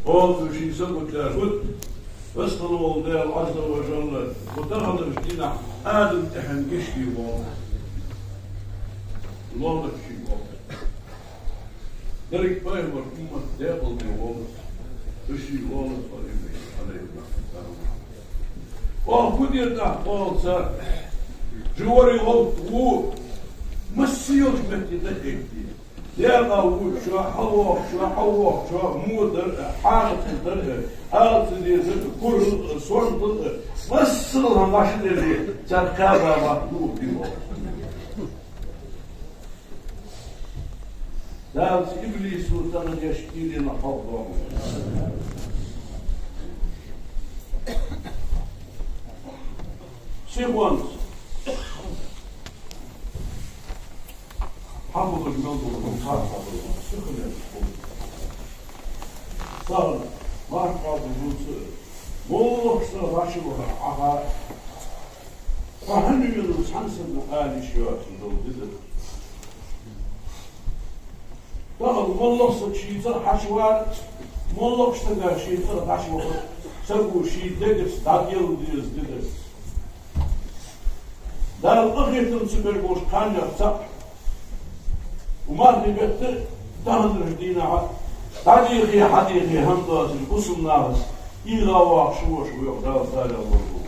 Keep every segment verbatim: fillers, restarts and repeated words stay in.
Оаха ший сагота гуд, васкъала волча Даьла Ӏазза ва жалла, укх таханарча дийнахьа Адам тӀехьенна гешт де воалл. Лоалахь ший воалл. Деррига пайхамарий уммат декъала де воалл. Уж ший лоалахь вар иман, Ӏалайхи салам. Оаха фу дир тӀаккха оалаш, жуварий гӀовт ву, масса йолча метте тӀа а эттий. Декъа ву шо, хьалвоагӀа шо, хьалвоагӀа шо, мо дар а, хьагӀ ца дар а, ала ца дезар а, курал а, сонтал а, массадола хӀама вӀашагӀделе, цар кхаьба вац, ну, дило. Дала цу иблисо тахан еш кийренах хьалхадоахалда. Сихонца. Хьабахаш мел дола хӀама хьабахаш, сихонца. Тахан марха кхаба дувца, моллагӀа саг вӀашагӀвахар Ӏаха. Хьо хӀана венав, цхьан сага ала йиш йоацаш дола диза. Тахан моллагӀа саг ший цӀагӀа хьачувар, моллагӀча сага ший цӀагӀа дӀачувахар, саго ший дегаца дӀаделла деза ди да. Дала къахетам ца беш болча кхаьннех цаӀ. Укх мархий бетта а, таханарча дийнахьа а, дӀадехе, хьадехе хӀама доацаш бусалба нахаца ийгӀа вахаш воша вайх Дала царех лораволва.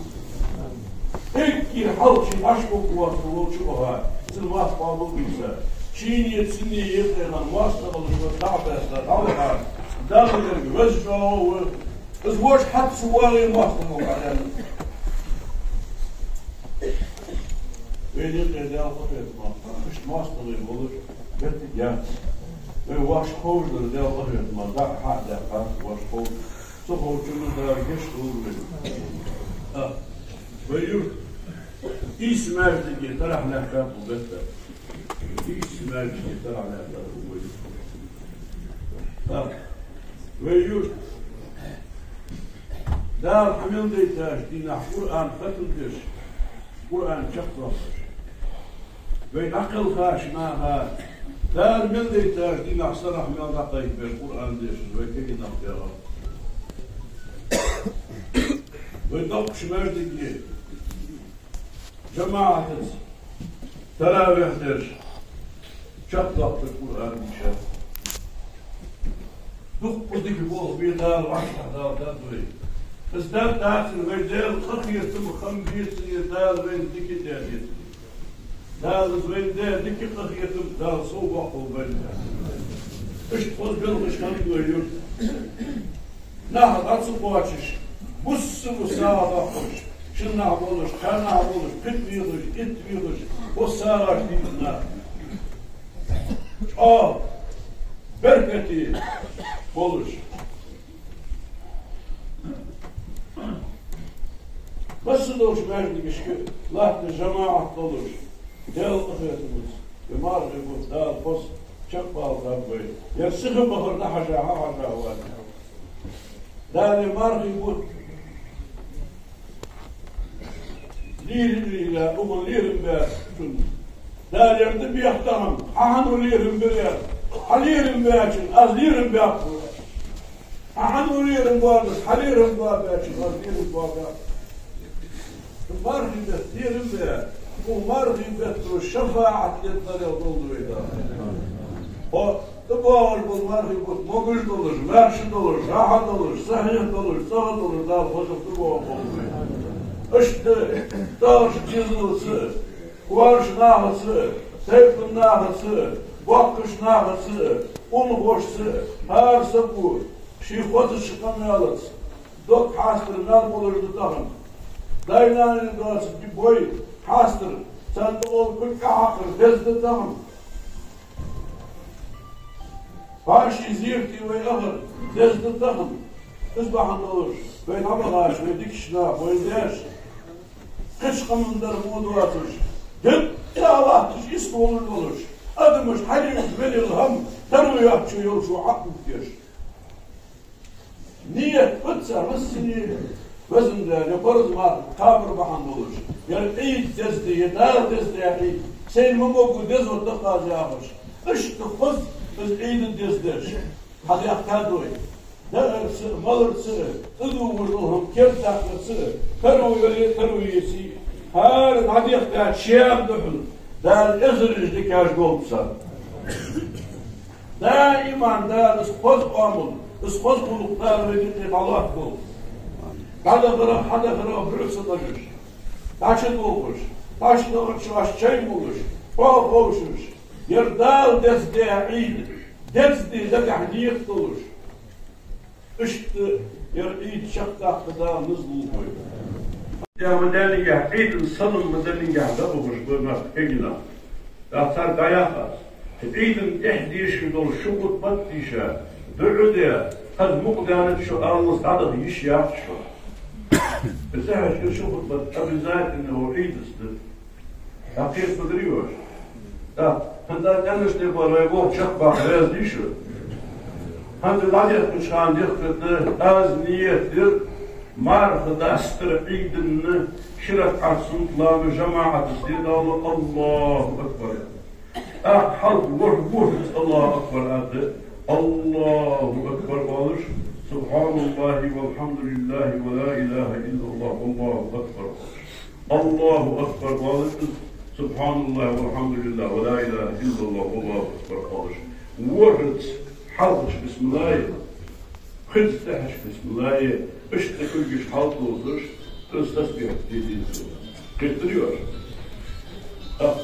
Эггара хьалха ший вӀашагӀкхувсаш волча ваха, цун моастагӀа болх бе беза. Шийна, цунна юкъе хинна моастагӀал шоаш дӀа а баьста, дӀаваха, Далла гарга веза чӀоагӀо ва. Из воша хьаца вагӀе моастагӀал дӀадаьннад. Вайна юкъе Даьла къахетамах, иштта моастагӀий болаш, геттара яц. Вай воаш ховш дар Даьла къахетамах, дӀа а хьа а даьккхад воаш ховш. Ца ховчунна Дала гешт долда вайна. А, вай юрта ийс маьждиге тарахь лаьттад укх бетта. Ийс маьждиге тарахь лаьттад укх бетта. А, вай юрта Дала хьа мел дайтача дийнахьа Къуръан хатам деш, Къуръан чакхдоаккхаш, вай дӀакхелхача наха Дала мел дайтача дийнахьа сарахьа мел дӀакхайкабеш Къуръан дешаш вай кагий нах баьгӀа. Вай доккхача маьждиге жамаӀатаца таравихь деш, чакхдоаккхаш Къуръан дийшар. Дуккха дика болх бе Дала вӀаштӀехьадалийтад вай. Из дар дацар вай Даьла къахетам хам бецаре, Дала вайна дика даь децаре. Дала из вайна даь дика, къахетам Дала совбоаккхалба вайна. Иштта хоза белхаш хиннад вай юрта. Нах дӀа ца кхоачаш, бусалба сагӀа доаккхаш, шин нах болаш, кхаь нах болаш, пхийтта вехаш, итт вехаш, хоза сагӀаш дийца нах. ЧӀоагӀа беркате болаш. Масса долча маьждигашка латта жамаӀат долаш, Даьла къахетамца, ер мархий бутт Дала хоза чакхбалийтаб вай. Ер сиха бахар дӀахьажа, хьахьажа вац. Дала ер мархий бутт лерхӀа, лерхӀа, укхун лерхӀам баьб цунна. Дала ер да бехк тахан, хьа хьан лерхӀам бир ер? Хьа лерхӀам баьчун аз лерхӀам баьб. Хьа хьан лерхӀам боабеш, хьа лерхӀам боабаьчун аз лерхӀам боабаьб. Мархий бетта лерхӀам бе, укх мархий бетта шафаӀат леттарел долда вай Дала. Хьо тӀабоагӀаш бола мархий бутт могаш долаш, маьрша долаш, рахьа долаш, сахьихь долаш, цӀагӀа долаш Дала хоза тӀабоагӀаргболба вай. Иштта тӀагӀарча дезалца, коарча нахаца, тайпан нахаца, боккхача нахаца, унахошца, хӀара саго ший хозача къамаьлаца дог хьастар мел болаш да тахан. Дай-нанас доаца бой хьастар, царна тӀагӀолла кулг кӀахьакхар деза да тахан. ВӀаший зерате вай ахар деза да тахан. Из бахьан долаш, вай дӀабахача, вай дикача наха вай даьша, кхыча къаман дар мо доацаш, дин тӀа латташ, ист волаш волаш, адамаш хьалъювца велел хӀама таро йоацачо йолчо Ӏакъуб деш. Нийят бац цар массане а, Везан Даьла, ер парз марха кхабар бахьан долаш, ер Ӏийд деза да, ер Дала деза даь Ӏийд, сайна ма могу деза ватта кхаза яхаш. Иштта хоза из Ӏийд деза деш хьадаьхкад вай. Даар ца маларца, тӀадувхаш дола хӀама кердадаккхарца, таро яле, таро еце, хӀара дӀадехка чам духьал, Дала эзараш дикаш голбцар. Даиман Дала из хоза оамал, из хоза гӀулакх Дала вайна юкъе дӀалоаттаболба. ДӀадахарах, хьадахарах буьгӀа ца дожаш, дӀачудолхаш, дӀачудахача оаш чай молаш, хьо ховшаш, ер Дала деза даь Ӏийда, деза ди дагахь некъа долаш. Иштта ер Ӏийд чакхдаккха Дала низ лулба вайна. Даьма даьннагахь, Ӏийдан салам ма даьннагахь дӀабахаш ба нах кегий нах. ТӀаккха царга дӀаяхар: Ӏийдан тӀехьа дешаш дола ши хутбат дийша, дуӀа де, хаза мукъа даьннача шо аллас дӀадаха йиш яц шоана. Из хьаьжкӀа ши хутбат обязательно ва Ӏийдаца да. ТӀаккха кхетадаьрий оаш? ТӀаккха хӀанз а къаьнаш тӀе бар вай боху чакхбаккха раьза дий шу? ХӀанз дӀадехкача хана дехкаргда: аз нийят дир марха дастара Ӏийданна ши ракаӀат суннат ламаз жамаӀатаца де, Далла, Аллаху акбар. ТӀаккха хьалха ворхӀ, ворхӀазза Аллаху акбар аргда, Аллаху акбар оалаш, субхьаналлахӀи валхьамдулиллахӀи ва ла илахӀа иллаллахӀ валлахӀу акбар оалаш. Аллаху акбар оалаш, субхьаналлахӀи валхьамдулиллахӀи ва ла илахӀа иллаллахӀу валлахӀу акбар оалаш. ВорхӀазза хьалхашка бисмилла е, пхезза тӀехьашка бисмилла е, иштта кулгаш хьалтӀадовзаш, из тасбихьат де деза. Кхетадаьрий оаш? А.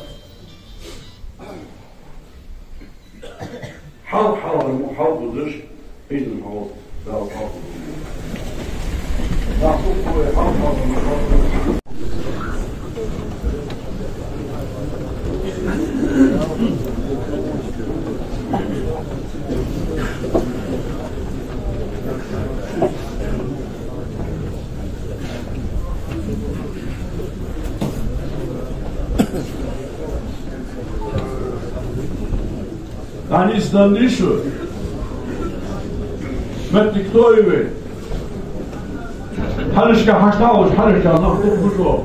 Хьалха-хьалха мо хьалха деш, Ӏийдан хьалха, Дала хьалха. Нах хӀума вай хьалха-хьалха мо хьалха. ДӀанийсденний шу? Моттиг тоъий вай? Хьалхашка хьаштагӀалаш, хьалхашка нах дукха ба.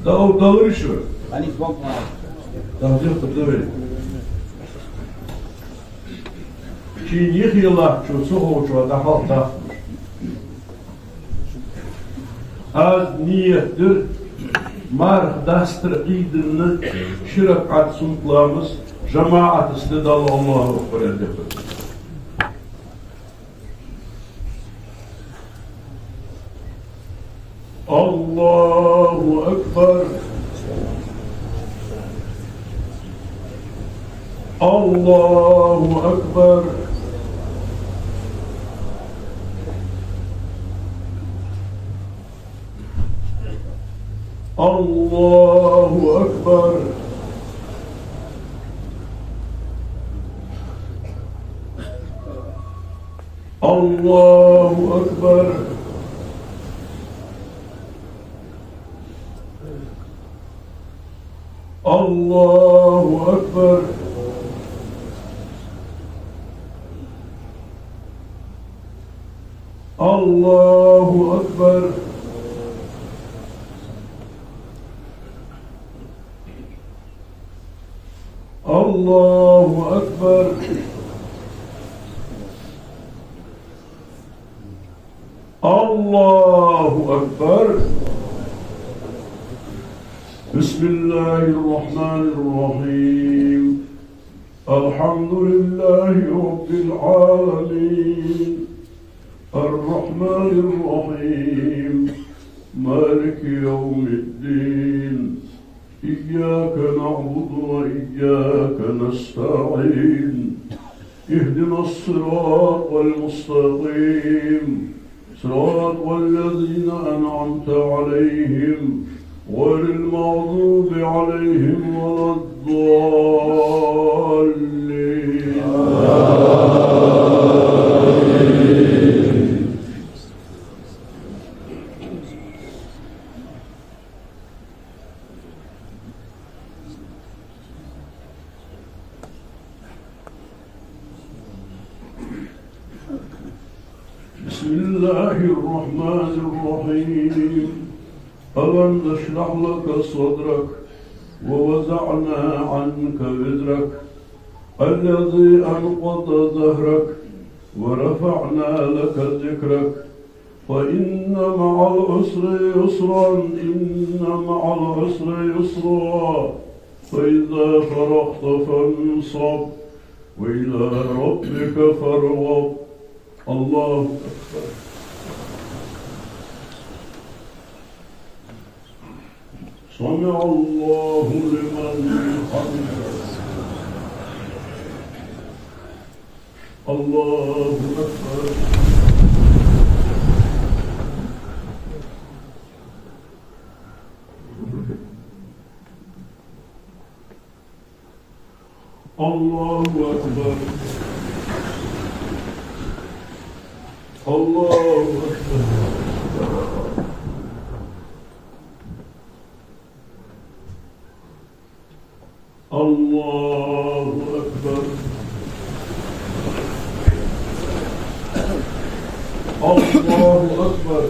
Дала, Дала вуьйш вар. Тахдир кхы ца вай. Шийна юхе латтачо, ца ховчо дӀахьалха даха. Аз нийят дир марха дастара Ӏийданна ши ракаӀат суннат ламаз жамаӀатаца де, Далла, Аллаху акбар аьнна дехар. Аллаху акбар. Аллаху акбар. Аллаху акбар. Аллаху акбар. Аллаху акбар. Аллаху акбар. Аллаху акбар. Аллаху акбар. بسم الله الرحمن الرحيم. الحمد لله رب العالمين. الرحمن الرحيم. مالك يوم الدين. إياك نعبد وإياك نستعين. اهدنا الصراط المستقيم. صراط الذين أنعمت عليهم غير المغضوب عليهم ولا الضالين. بسم الله الرحمن الرحيم. ألم نشرح لك صدرك ووضعنا عنك وزرك الذي أنقض ظهرك ورفعنا لك ذكرك فإن مع العسر يسرا، إن مع العسر يسرا، فإذا فرغت فانصب، وإلى ربك فارغب. الله أكبر. سمع الله لمن حمده. الله أكبر. الله أكبر. الله أكبر. الله أكبر. الله أكبر.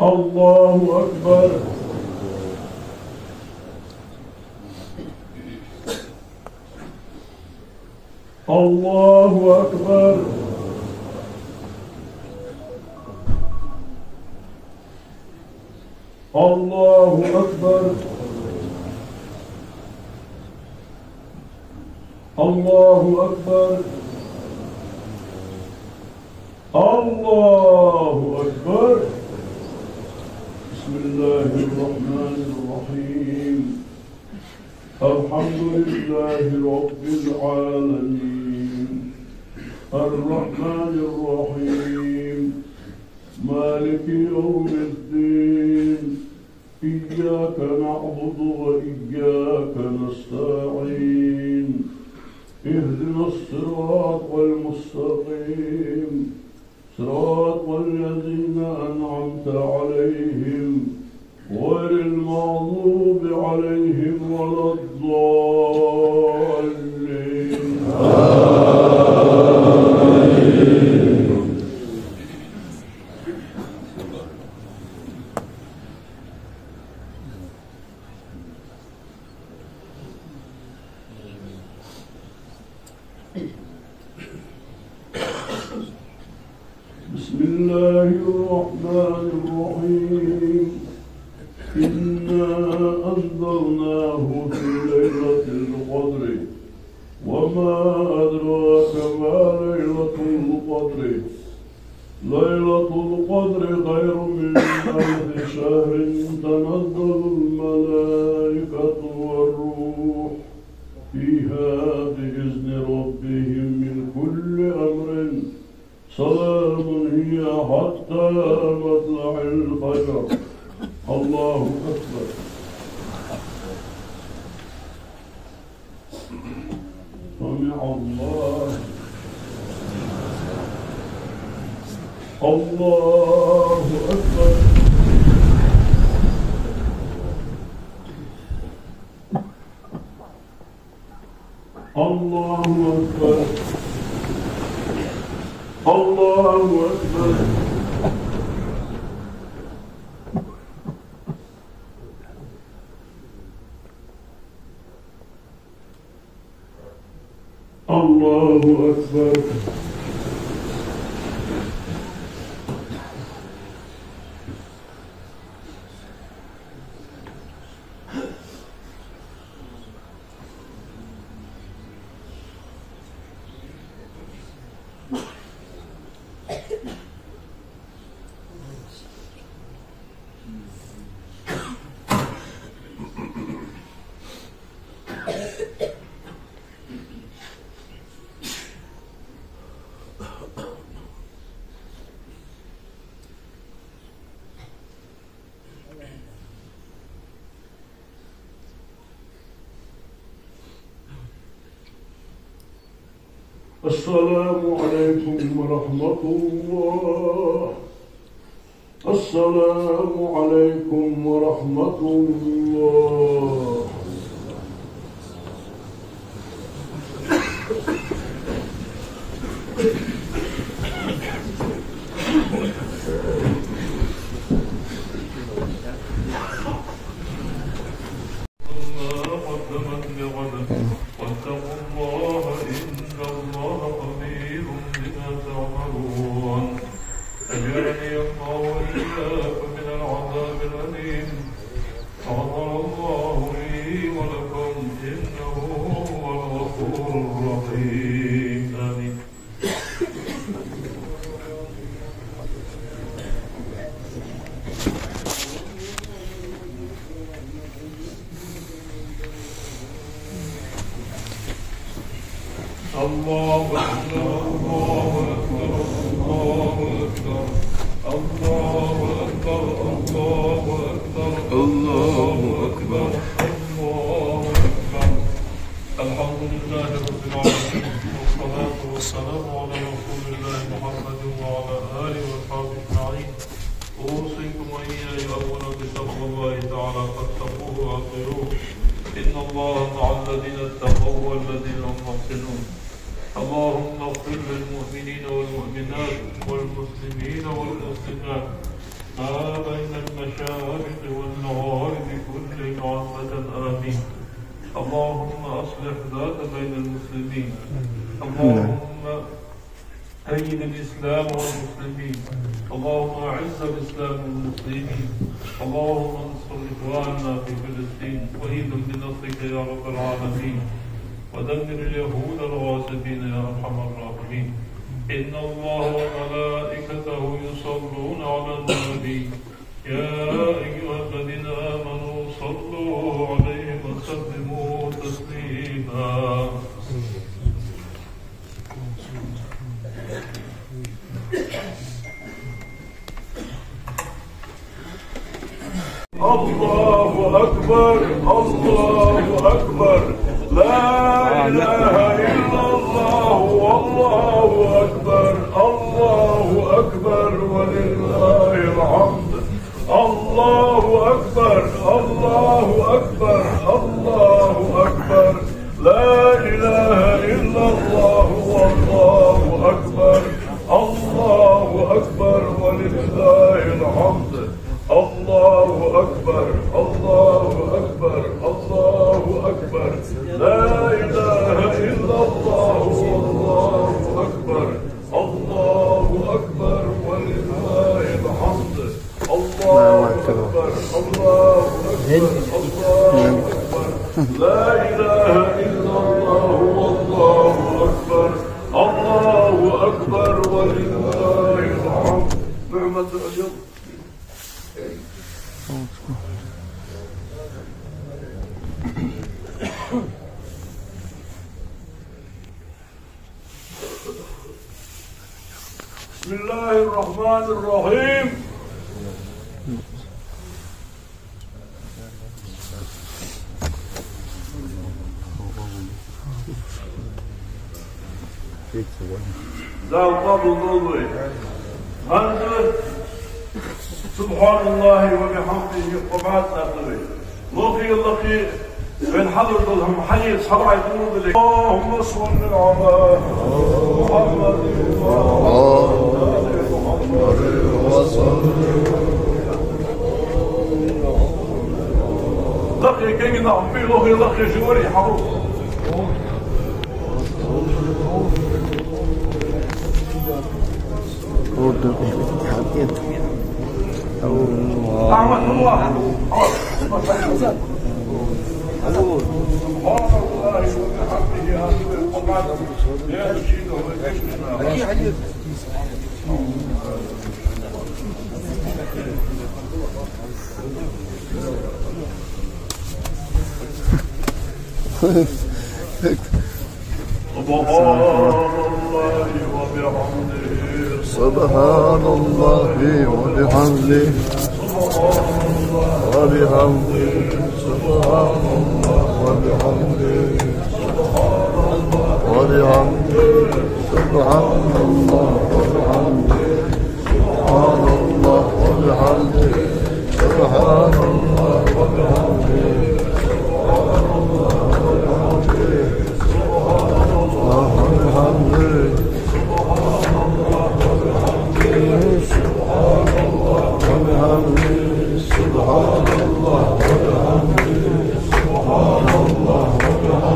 الله أكبر. الله أكبر. الله أكبر. الله أكبر. الله أكبر. بسم الله الرحمن الرحيم. الحمد لله رب العالمين. الرحمن الرحيم. مالك يوم الدين. إياك نعبد وإياك نستعين. اهدنا الصراط المستقيم. صراط الذين أنعمت عليهم غير المغضوب عليهم ولا الضالين. آمين. بسم الله الرحمن الرحيم. إنا أنزلناه في ليلة القدر وما أدراك ما ليلة القدر. ليلة القدر خير من ألف شهر. تنزل الملائكة والروح فيها بإذن ربهم من كل أمر. سلام هي حتى مطلع الفجر. الله أكبر. سمع الله. الله أكبر. الله أكبر. الله أكبر. الله أكبر. السلام عليكم ورحمة الله. السلام عليكم ورحمة الله. واتقوا الله إن الله خبير بما تعملون. أجارني الله وإياكم من العذاب الأليم. غفر الله لي ولكم إنه هو الغفور الرحيم. آمين. الله أكبر، الله أكبر، الله أكبر. الله أكبر، الله أكبر، الله أكبر، الله أكبر. الحمد لله رب العالمين، والصلاة والسلام على رسول الله محمد وعلى آله وأصحابه أجمعين. أوصيكم وإياي أولا بتقوى الله تعالى، فاتقوه وأطيعوه. إن الله مع الذين اتقوا والذين هم محسنون. اللهم اغفر للمؤمنين والمؤمنات والمسلمين والمسلمات ما بين المشارق والمغارب كلهم عامة. آمين. اللهم أصلح ذات بين المسلمين. اللهم أيد الإسلام والمسلمين. اللهم أعز الإسلام والمسلمين. اللهم انصر إخواننا في فلسطين وأيدهم بنصرك يا رب العالمين. ودمر اليهود الغاصبين يا أرحم الراحمين. إن الله وملائكته يصلون على النبي. يا أيها الذين آمنوا صلوا عليه وسلموا تسليما. الله أكبر، الله أكبر، لا إله إلا الله، والله أكبر، الله أكبر ولله الحمد. الله أكبر، الله أكبر، الله أكبر، لا إله إلا الله، والله أكبر، الله أكبر ولله الحمد. الله أكبر، الله أكبر، الله أكبر، لا إله إلا الله، والله أكبر، الله أكبر ولله الحمد. الله أكبر، الله أكبر، الله أكبر، لا إله إلا الله، والله أكبر، الله أكبر ولله الحمد. محمد اليوم. بسم الله الرحمن الرحيم. Зал къоабал долда вай. ХӀанз سبحان الله وبحمده къамаьл ца дергда вай. Лохе, лохе, вайна хьалур дола хӀама хьае, цхьа бӀарг хьалур дале. اللهم صل على محمد وعلى آل محمد وسلم. Лохе, кегий нах, лохе, лохе, жури хьалур. سبحان الله وبحمده. سبحان الله وبحمده. وبحمده. سبحان الله وبحمده. وبحمده. سبحان الله وبحمده. سبحان الله وبحمده. سبحان الله وبحمده. سبحان الله وبحمده. سبحان الله وبحمده. سبحان الله وبحمده. سبحان الله وبحمده. سبحان الله وبحمده.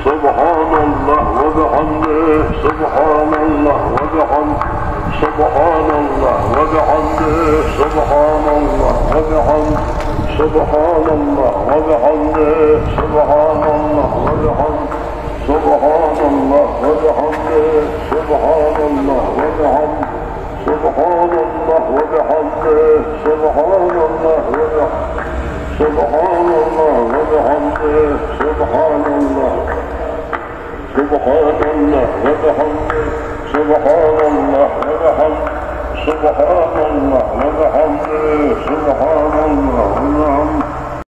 سبحان الله وبحمده، سبحان الله وبحمده، سبحان الله وبحمده، سبحان الله وبحمده، سبحان الله وبحمده، سبحان الله وبحمده، سبحان الله وبحمده، سبحان الله وبحمده، سبحان الله وبحمده، سبحان الله وبحمده، سبحان الله وبحمده، سبحان الله، سبحان الله وبحمده، سبحان الله وبحمده، سبحان الله وبحمده، سبحان الله وبحمده.